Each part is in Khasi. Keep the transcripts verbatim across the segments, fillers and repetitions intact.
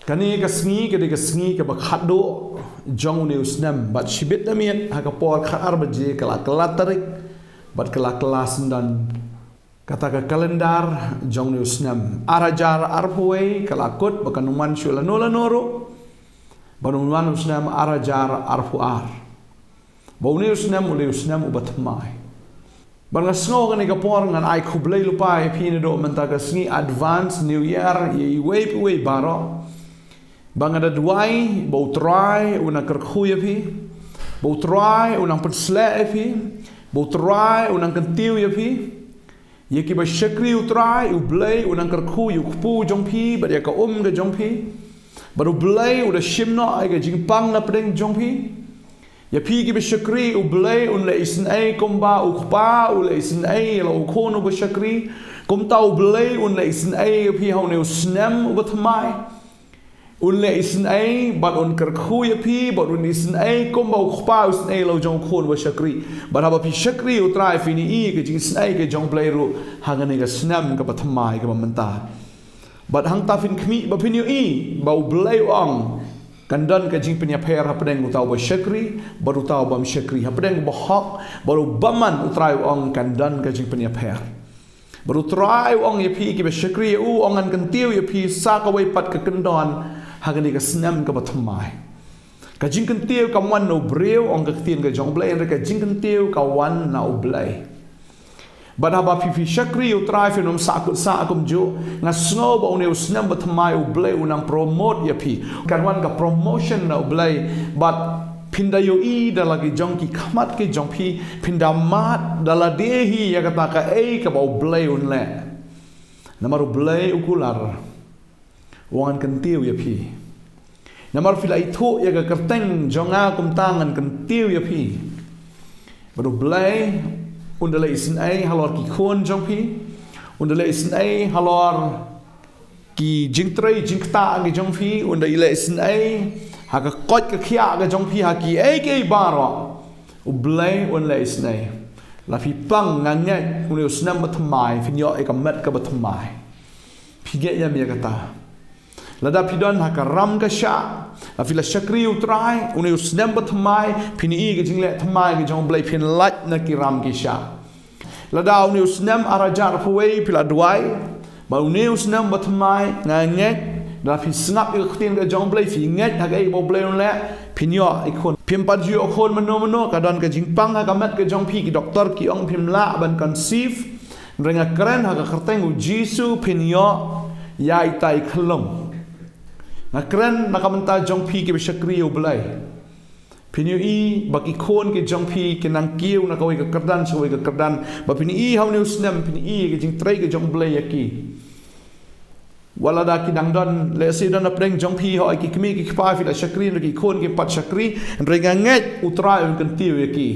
Kane ka sngi ka dei ka sngi kaba khatduh jong une u snem, bad shibit na miet ha ka por khatar baje ka la kylla tarik bad ka la kylla syndon kata ka kalendar jong une u snem. Ar hajar arphew wei ka la kut ba kan ym wan shuh lano lano ruh, ba un wan u snem ar hajar arphew ar, ba une u snem u dei u snem uba thymmai. Bad nga sngew kane ka por ngan ai khublei lypa ïa phi naduh mynta ka sngi, advance New Year ïa iwei pa iwei baroh. Ba nga da duwai ba U Trai un nang kyrkhu ïa phi, ba U Trai un nang pynshlur ïa phi, ba U Trai un nang kyntiew ïa phi. Ïa kiba shakri U Trai, U Blei un nang kyrkhu ïa u kpu jong phi bad ïa ka um ka jong phi. Bad U Blei u da shim noh ïa ka jingpang na pdeng jong phi. Ïa phi kiba shakri, U Blei un leh isynei kumba u kpa u leh isynei ïa la u khun uba shakri. Kumta U Blei un leh isynei ïa phi ha une u snem uba thymmai. Un leh isynei bad un kyrkhu ïa phi bad un isynei kumba u kpa u isynei ïa la u jong u khun uba shakri. Bad haba phi shakri U Trai, phin ïohi ka jingisynei ka jong U Blei ruh ha kane ka snem kaba thymmai kaba mynta. Bad hangta phin khmih ba phin ïohi ba U Blei u ong kan don ka jingpynïapher hapdeng uta uba shakri bad uta ubym shakri, hapdeng uba hok bad u bymman. U Trai u ong kan don ka jingpynïapher. Bad U Trai u ong ïa phi kiba shakri ïa u, u ong ngan kyntiew ïa phi sa kawei pat ka kyndon ha kane ka snem kaba thymmai. Ka jingkyntiew kam wan na u briew, ong ka ktien ka jong U Blei, hynrei ka jingkyntiew ka wan na U Blei. Bad haba phi phi shakri U Trai, phin ym sah kut sah kumjuh, nga sngew ba une u snem ba thymmai U Blei un nang promote ïa phi. Kan wan ka promotion na U Blei, bad phin da ïohi da la ki jong ki khmat ki jong phi, phin da mad da lade hi ïa kata kaei kaba U Blei un leh. Namar U Blei u kular, u ong ngan kyntiew ïa phi. Namar phi la ithuh ïa ka kyrteng jong nga, kumta ngan kyntiew ïa phi. Bad U Blei un da leh isynei halor ki khun jong phi, un da leh isynei halor ki jingtrei jingktah ki jong phi, un da leh isynei ha ka koit ka khiah ka jong phi, ha kiei kiei baroh U Blei un leh isynei. La phi pang, nga ngeit une u snem ba thymmai phin ïoh ïa ka met kaba thymmai. Phi ngeit ïa me ïa kata? Lada phi don ha ka ram ka shah, la phi la shakri U Trai, une u snem ba thymmai phin ïohi ka jingleh thymmai ka jong U Blei, phin lait na ki ram ki shah. Lada une u snem ar hajar arphew wei phi la duwai ba une u snem ba thymmai, nga ngeit, lada phi sngap ïa ka ktien ka jong U Blei, phi ngeit ha kaei ba U Blei un leh, phin ïoh i khun. Phim pat ju ïoh khun mynno mynno, ka don ka jingpang ha ka met ka jong phi, ki doktor ki ong phim lah ban conceive. Hynrei nga kren ha ka kyrteng U Jisu, phin ïoh ïa ita i khyllung. Nga kren na ka bynta jong phi kiba shakri U Blei. Phin ïohi ba ki khun ki jong phi kin nang kiew na kawei ka kyrdan sha kawei ka kyrdan, ba phin ïohi ha une u snem, phin ïohi ka jingtrei ka jong U Blei ïa ki. Wat lada ki dang don, lehse don hapdeng jong phi, hooid, ki kmie ki kpa phi la shakri, hynrei ki khun kim pat shakri, hynrei nga ngeit U Trai un kyntiew ïa ki.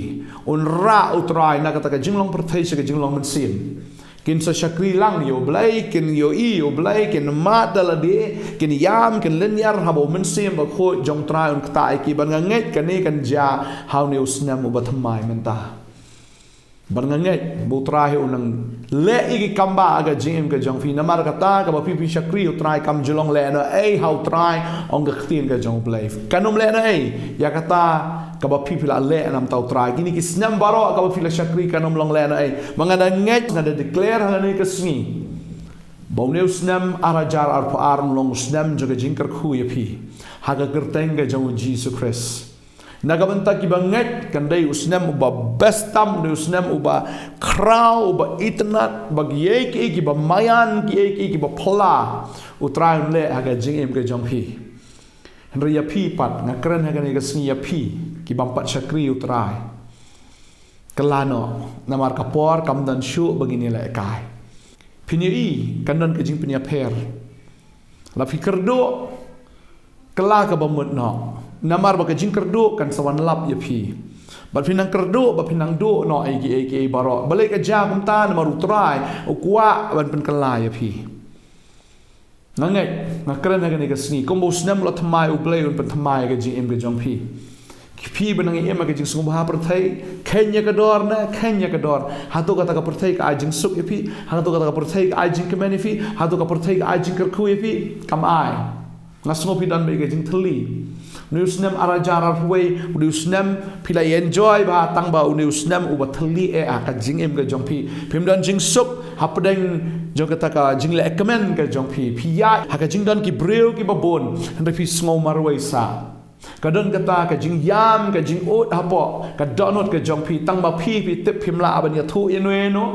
Un rah U Trai na kata ka jinglong pyrthei sha ka jinglong mynsiem. Kin sa shakri lang ïa U Blei, kin ïohi ïa U Blei, kin mad da lade, kin ïam, kin lynñiar, haba U Mynsiem Bakhuid jong U Trai un ktah ïa ki. Bad nga ngeit kane kan jia ha une u snem uba thymmai mynta. Bad nga ngeit ba U Trai hi un nang leh ïa ki kam ba ha ka jingim ka jong phi. Namar kata kaba phi phi shakri U Trai kam ju long lehnohei ha U Trai, ong ka ktien ka jong U Blei. Kan ym lehnohei ïa kata kaba phi phi la leh na ka bynta U Trai. Kine ki snem baroh kaba phi la shakri kan ym long lehnohei. Ma nga da ngeit, nga da declare ha kane ka sngi ba une u snem ar hajar arphew ar un long u snem jong ka jingkyrkhu ïa phi ha ka kyrteng ka jong U Jisu Khrist. Na ka bynta kiba ngeit, kan dei u snem uba best tam, dei u snem uba khraw, uba itynnad, ba kiei kiei kiba maïan, kiei kiei kiba phylla, U Trai un leh ha ka jingim ka jong phi. Hynrei ïa phi pat, nga kren ha kane ka sngi ïa phi kibym pat shakri U Trai. Kylla noh, namar ka por kam don shuh ba ngin ïalehkai. Phin ïohi kan don ka jingpynïapher. La phi kyrduh, kylla kaba mut noh. Namar ba ka jingkyrduh kan sa wan lap ïa phi. Bad phin nang kyrduh, bad phin nang duh noh ïa kiei kiei baroh. Balei ka jia kumta? Namar U Trai u kwah ban pynkylla ïa phi. Nga ngeit, nga kren ha kane ka sngi, kumba u snem u la thymmai, U Blei un pynthymmai ïa ka jingim ka jong phi. Ki phi ba nang im ha ka jingsngewbha pyrthei, kheiñ ïa ka dor ne, kheiñ ïa ka dor. Hato kata ka pyrthei ka ai jingsuk ïa phi? Hato kata ka pyrthei ka ai jingkmen ïa phi? Hato ka pyrthei ka ai jingkyrkhu ïa phi? Kam ai. Nga sngew phi don bad ka jingthylli. Une u snem ar hajar arphew wei, une u snem phi la enjoy bha tang ba une u snem uba thylli eh ha ka jingim ka jong phi. Phim don jingsuk hapdeng jong kata ka jingleh kmen ka jong phi. Phi ïaid ha ka jingdon ki briew kiba bun, hynrei phi sngew marwei sah. Ka don kata ka jingïam, ka jingud hapoh ka dohnud ka jong phi, tang ba phi, phi tip phim lah ban ïathuh ïano ïano.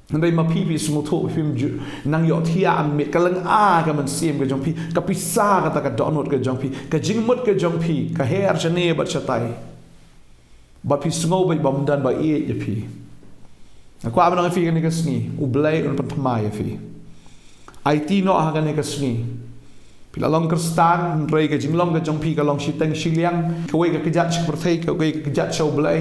Hynrei ma phi, phi sngewthuh phim ju nang ïohthiah mynmiet. Ka lynga ka mynsiem ka jong phi, ka pisa kata ka dohnud ka jong phi, ka jingmut ka jong phi ka her shane bad shatai. Bad phi sngew beit ba ym don ba ïeit ïa phi. Nga kwah ban ong ïa phi kane ka sngi, U Blei un pynthymmai ïa phi. Aiti noh ha kane ka sngi. Phi la long Khristan, hynrei ka jinglong ka jong phi ka long shiteng shiliang. Kawei ka kjat sha ka pyrthei, kawei ka kjat sha U Blei.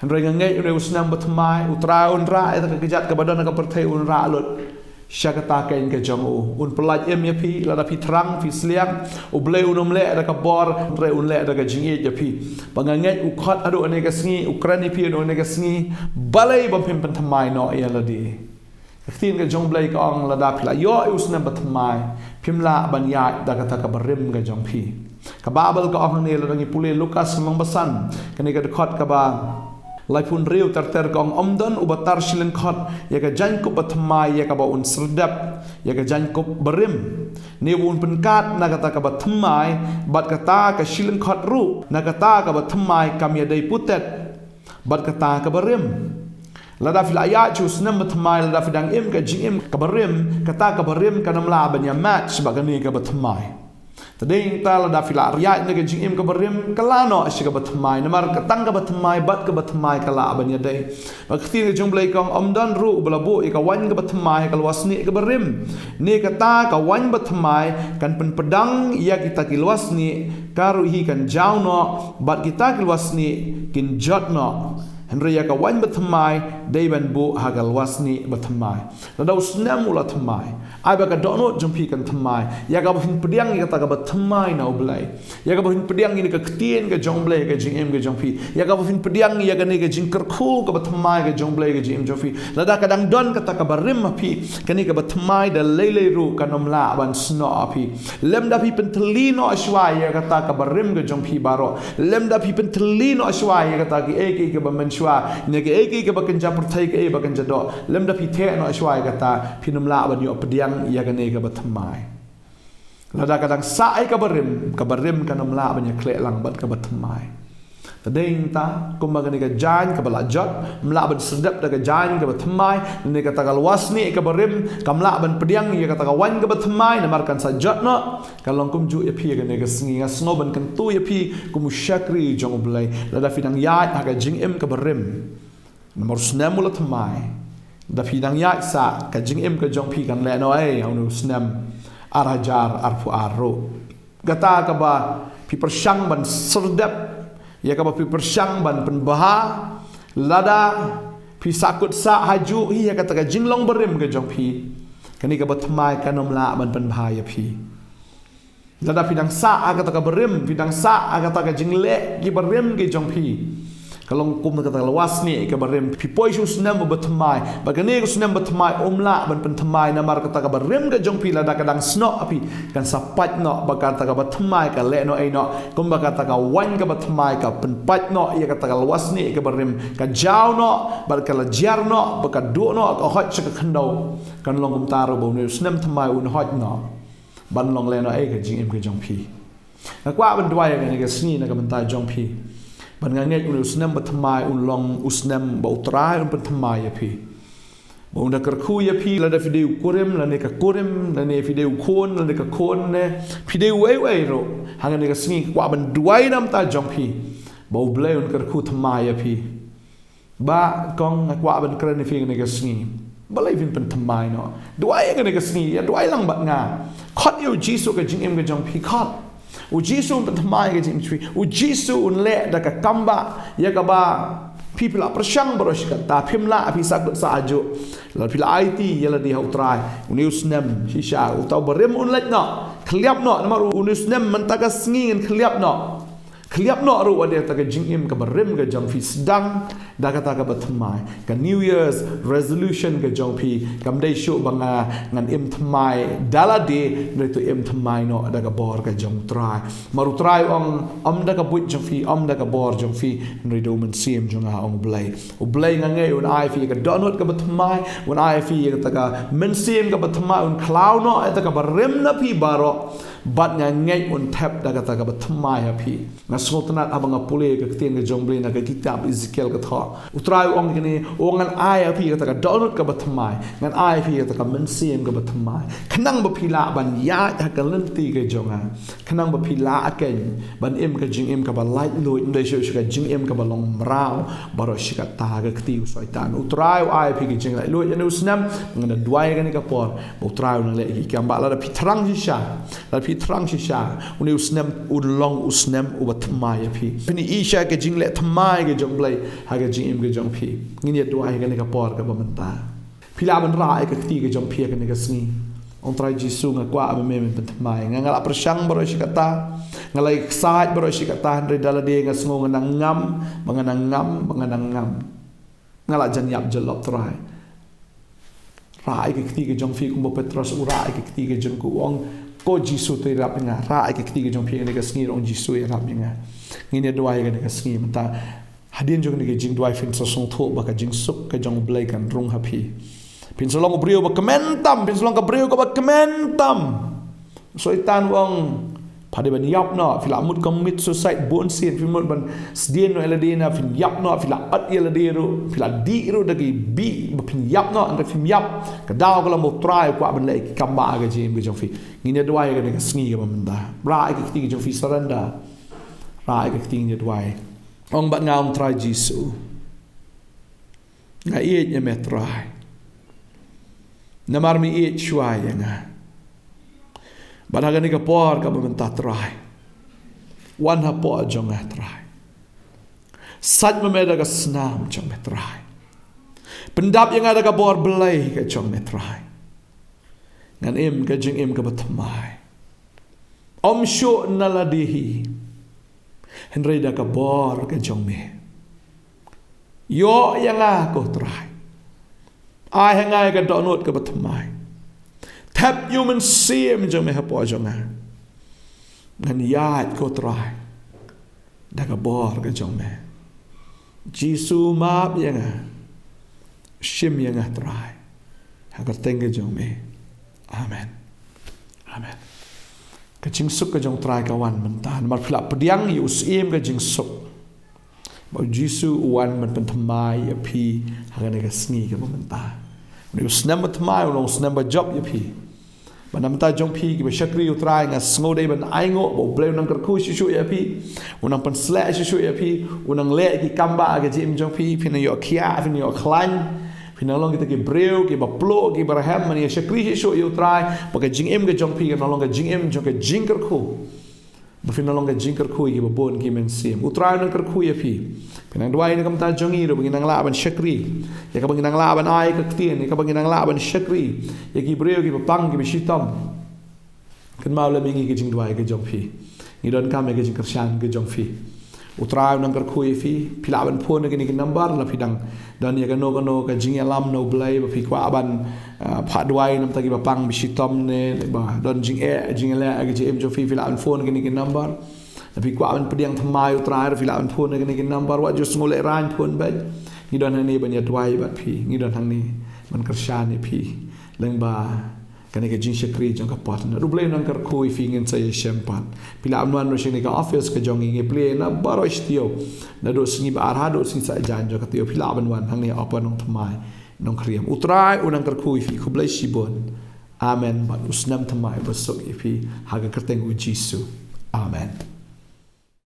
Hynrei nga ngeit une u snem bathymmai, U Trai un rah ïa ka kjat kaba don ha ka pyrthei, un rah lut sha kata ka ïing ka jong u. Un pyllait im ïa phi, lada phi thrang, phi sliang, U Blei un ym leh da ka bor, hynrei un leh da ka jingïeit ïa phi. Ba nga ngeit u khot haduh kane ka sngi, u kren ïa phi haduh kane ka sngi, balei ba phim pynthymmai noh ïa lade. Ka ktien ka jong U Blei ka ong lada phi la ïoh ïa u snem bathymmai, phim lah ban ïaid da kata kaba rim ka jong phi. Ka Baibl ka ong hangne lada ngi pule Lukas lynnong ba san, kane ka dkhot kaba laiphew hynriew ter ter ka ong, ym don uba tar shi lyngkhot ïa ka jaiñkup bathymmai ïa kaba un syrdep ïa ka jaiñkup barim. Ne ba un pynkhat na kata kaba thymmai, bad kata ka shi lyngkhot ruh na kata kaba thymmai kam ïadei putet bad kata kaba rim. Lada phi la ïaid sha u snem bathymmai, lada phi dang im ka jingim kaba rim, kata kaba rim kan ym lah ban ïa match bad kane kaba thymmai. Te dei nangta lada phi la ïaid na ka jingim kaba rim, kylla noh sha kaba thymmai, namar ka tang kaba thymmai bad kaba thymmai ka lah ban ïadei. Bad ka ktien ka jong U Blei ka ong, ym don ruh uba la buh ïa ka waiñ kaba thymmai ha ka lwasnieh kaba rim. Ne kata ka waiñ bathymmai kan pynpdang ïa kita ki lwasnieh, ka ruh hi kan jaw noh, bad kita ki lwasnieh kin jot noh. Hynrei ïa ka waiñ bathymmai dei ban buh ha ka lwasnieh bathymmai. Lada u snem u la thymmai, ai ba ka dohnud jong phi kan thymmai ïa kaba phin pdiang ïa kata kaba thymmai na U Blei. Ïa kaba phin pdiang ïa ka ktien ka jong U Blei ha ka jingim ka jong phi. Ïa kaba phin pdiang ïa kane ka jingkyrkhu kaba thymmai ka jong U Blei ha ka jingim jong phi. Lada ka dang don kata kaba rim ha phi, kane kaba thymmai da lei lei ruh kan ym lah ban snoh ha phi. Lymda phi pynthylli noh shuwa ïa kata kaba rim ka jong phi baroh. Lymda phi pynthylli noh shuwa ïa kata kiei kiei kiba mynshuwa, ne kiei kiei kiba kynja pyrthei, kiei ba kynja doh. Lymda phi theh noh shuwa ïa kata, phin ym lah ban ïoh pdiang ïa kane kaba thymmai. Lada ka dang sah ïa kaba rim, kaba rim kan ym lah ban ïakhleh lang bad kaba thymmai. Te dei nangta, kumba kane ka jaiñ kaba la jot, ym lah ban syrdep da ka jaiñ kaba thymmai, ne kata ka lwasnieh kaba rim kam lah ban pdiang ïa kata ka waiñ kaba thymmai, namar kan sa jot noh. Ka long kumjuh ïa phi ha kane ka sngi, nga sngew ban kyntu ïa phi kum u shakri jong U Blei. Lada phi dang ïaid ha ka jingim kaba rim, namar u snem u la thymmai, da phi dang ïaid sah, ka jingim ka jong phi kan leh noh ei ha une u snem ar hajar arphew ar ruh. Kata kaba phi pyrshang ban syrdep, ïa kaba phi pyrshang ban pynbha, lada phi sahkut sah hajuh hi ïa kata ka jinglong barim ka jong phi, kane kaba thymmai kan ym lah ban pynbha ïa phi. Lada phi dang sah ha kata kaba rim, phi dang sah ha kata ka jingleh kiba rim ki jong phi, ka long kum kata ka lwasnieh kaba rim. Phi poi sha u snem uba thymmai, bad kane ka snem bathymmai um lah ban pynthymmai, namar kata kaba rim ka jong phi lada ka dang snoh ha phi, kan sa pait noh, bad kata kaba thymmai ka leh noh ei noh. Kumba kata ka waiñ kaba thymmai ka pynpait noh ïa kata ka lwasnieh kaba rim, ka jaw noh, bad ka la jar noh, bad ka duh noh, ka hoit sha ka khyndew. Kan long kumta ruh ba une u snem thymmai un hoit noh, ban long leh noh ei ka jingim ka jong phi. Nga kwah ban duwai ïa kane ka sngi na ka bynta jong phi, ban nga ngeit une u snem bathymmai un long u snem ba U Trai un pynthymmai ïa phi. Ba un da kyrkhu ïa phi, lada phi dei u kurim lane ka kurim, lane phi dei u khun lane ka khun, ne phi dei uei uei ruh, ha kane ka sngi kwah ban duwai na ka bynta jong phi, ba U Blei un kyrkhu thymmai ïa phi. Ba kong, nga kwah ban kren ïa phi kane ka sngi. Balei phin pynthymmai noh? Duwai ïa kane ka sngi, ïa duwai lang bad nga. Khot ïa U Jisu ka jingim ka jong phi, khot. U Jisu un pynthymmai ka jingim jong phi. U Jisu un leh da ka kam ba ïa kaba phi, phi la pyrshang baroh shi katta, phim lah, phi sahkut sah hajuh. Lada phi la aiti ïa lade ha U Trai, une u snem shisha uta u barim un leit noh. Khylliap noh, namar une u snem mynta ka sngi ngin khylliap noh. Khliap noh ruh wat ïa kata ka jingim kaba rim ka jong phi, sdang da kata kaba thymmai. Ka New Year's resolution ka jong phi kam dei shuh ba nga ngan im thymmai da lade, hynrei to im thymmai noh da ka bor ka jong U Trai. Namar U Trai u ong, ym da ka buit jong phi, ym da ka bor jong phi, hynrei da U Mynsiem jong nga, ong U Blei. U Blei nga ngeit un ai phi ïa ka dohnud kaba thymmai, un ai phi ïa kata ka mynsiem kaba thymmai, un khlaw noh ïa kata kaba rim na phi baroh. Bad nga ngeit un thep da kata kaba thymmai ha phi. Nga sngewtynnat haba nga pule ka ktien ka jong U Blei na ka kitab Ezekiel ka thoh. U Trai u ong kine, u ong ngan ai ha phi kata ka dohnud kaba thymmai, ngan ai ha phi kata ka mynsiem kaba thymmai, khnang ba phi lah ban ïaid ha ka lynti ka jong nga, khnang ba phi lah keiñ ban im ka jingim kaba laitluid, ym dei shuh shuh ka jingim kaba long mraw baroh shi katta ha ka kti u Soitan. U Trai u ai ha phi ka jinglaitluid ïa une u snem. Nga da duwai kane ka por ba U Trai u nang leh ïa ki kam ba, lada phi thrang shisha, lada phi thrang shisha, une u snem un long u snem uba thymmai ïa phi. Phin ïohi sha ka jingleh thymmai ka jong U Blei ha ka jingim ka jong phi. Ngin ïa duwai kane ka por kaba mynta. Phi lah ban rah ïa ka kti ka jong phi ha kane ka sngi. Ong, Trai Jisu, nga kwah ba me men pynthymmai nga. Nga la pyrshang baroh shi katta, nga la ksaid baroh shi katta, hynrei da lade nga sngew nga nang ngam, ba nga nang ngam, ba nga nang ngam. Nga la jan ïap jyllop, Trai. Rah ïa ka kti ka jong phi kumba u Petros u rah ïa ka kti ka jong u, ong, ko Jisu, to ïarap ïa nga. Rah ïa ka kti ka jong phi ha kane ka sngi, ong, Jisu, ïarap ïa nga. Ngin ïa duwai ha kane ka sngi mynta. Hadien jong kane ka jingduwai phin sa sngewthuh ba ka jingsuk ka jong U Blei kan rung ha phi. Phin sa long u briew ba kmen tam, phin sa long ka briew kaba kmen tam. U Soitan u ong, phi dei ban ïap noh, phi la mut commit suicide bun sien, phi mut ban sdien noh ïa lade, na phin ïap noh, phi la ot ïa lade ruh, phi la dih ruh da ki bih ba phin ïap noh, hynrei phim ïap. Ka daw ka long ba U Trai u kwah ban leh ki kam ba ha ka jingim ka jong phi. Ngin ïa duwai ha kane ka sngi kaba mynta. Rah ïa ka kti ka jong phi, surrender. Rah ïa ka kti, ngin ïa duwai. Ong bad nga, ong, Trai Jisu, nga ïeit ïa me, Trai. Namar me ïeit shuwa ïa nga. Bad ha kane ka por kaba mynta, Trai, wan hapoh jong nga, Trai. Sait ma me da ka snam jong me, Trai. Pyndap ïa nga da ka bor Blei ka jong me, Trai. Ngan im ka jingim kaba thymmai, ym shuh na lade hi, hynrei da ka bor ka jong me. Ïoh ïa nga, ko Trai. Ai ha nga ïa ka dohnud kaba thymmai. Thep ïa u Mynsiem jong me hapoh jong nga. Ngan ïaid, ko Trai, da ka bor ka jong me. Jisu, map ïa nga. Shim ïa nga, Trai, ha ka kyrteng ka jong me. Amen. Amen. Ka jingsuk ka jong U Trai ka wan mynta. Namar phi la pdiang ïa u Syiem ka jingsuk, ba U Jisu u wan ban pynthymmai ïa phi ha kane ka sngi kaba mynta. Une u snem ba thymmai un long u snem ba jop ïa phi. Bad na ka bynta jong phi kiba shakri ïa U Trai, nga sngew dei ban ainguh ba U Blei u nang kyrkhu shuh shuh ïa phi, u nang pynshlur shuh shuh ïa phi, u nang leh ki kam ba ha ka jingim jong phi. Phin nang ïoh khiah, phin nang ïoh khlaiñ, phin nang long kita ki briew kiba pluh, kiba rhem. Ngan ïa shakri shuh shuh ïa U Trai ba ka jingim ka jong phi kan nang long ka jingim jong ka jingkyrkhu. Ba phin nang long ka jingkyrkhu ïa kiba bun ki mynsiem. U Trai u nang kyrkhu ïa phi. Phin nang duwai na ka bynta jong ngi ruh ba ngin nang lah ban shakri ïa kaba ngin nang lah ban ai ka ktien, ïa kaba ngin nang lah ban shakri ïa ki briew kiba pang, kiba shitom. Kynmaw lem ïa ngi ka jingduwai ka jong phi. Ngi donkam ïa ka jingkyrshan ka jong phi. U Trai u nang kyrkhu ïa phi. Phi lah ban phone ha kine ki number, la phi dang don ïa kano kano ka jingïalam na U Blei ba phi kwah ban, ah, phah duwai na ka bynta kiba pang, ba shitom, ne ba don jingeh jingïaleh ha ka jingim jong phi, phi lah ban phone ha kine ki number. La phi kwah ban pdiang thymmai ïa U Trai ruh, phi lah ban phone ha kine ki number. Wat ju sngewlehraiñ, phone beit. Ngi don hangne ban ïa duwai bad phi. Ngi don hangne ban kyrshan ïa phi lyngba kane ka jingshakri jong ka por. Naduh U Blei u nang kyrkhu ïa phi, ngin sa ïashem pat. Phi lah ban wan ruh sha kane ka office ka jong ngi, ngi plie na baroh shi taïew, naduh sngi ba ar haduh sngi Saitjaiñ jong ka taïew. Phi lah ban wan hangne, open nongthymmai nongkhriam. U Trai u nang kyrkhu ïa phi. Khublei shibun. Amen. Bad u snem thymmai uba suk ïa phi ha ka kyrteng U Jisu. Amen.